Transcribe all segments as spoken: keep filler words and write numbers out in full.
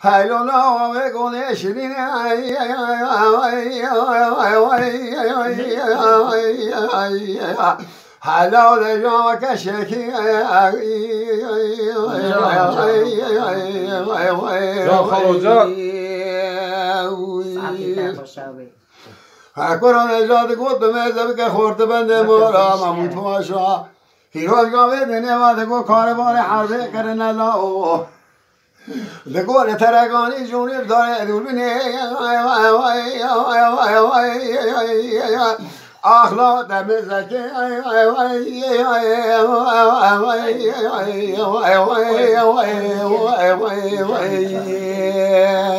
Heylo la wê gonê şirîn. Hela de ya keşekî. Can, xalo, can. Saetê te xweş be. Hekura de ya digot, tu mêze bike xortibendê mora Mahmûd Paşa. Hîroj gavê dinê ve digot, karê barê herbê kirine la o. Digot, li tereganî jûnê darê dûrbinê. Axla demizekê.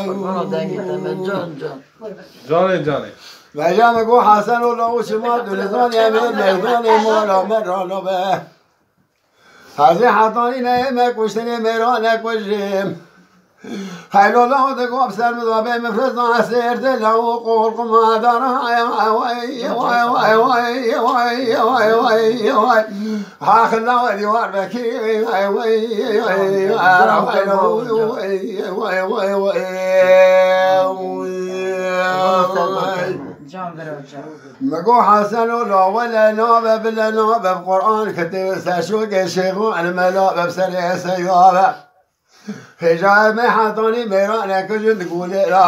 Qurbana dengê te me, can, can. Canê, canê. Veja me got, Hesen o la o şima dilizanê me meydanê mala me rano be. Hezê hetanî neyê me kuştinê mêra nekujim. Heylo la o digot, ser mi da bê min fizan sêr de la o qol quma dara. Haqilla we dîwar vekî. Can biro can. Mi got, Hesen o la wele nabe bile nabe, Quran kitê serşokê şêxo el mela be, serê seyda be. Hêja me hetanî mêra nekujin digulê ra.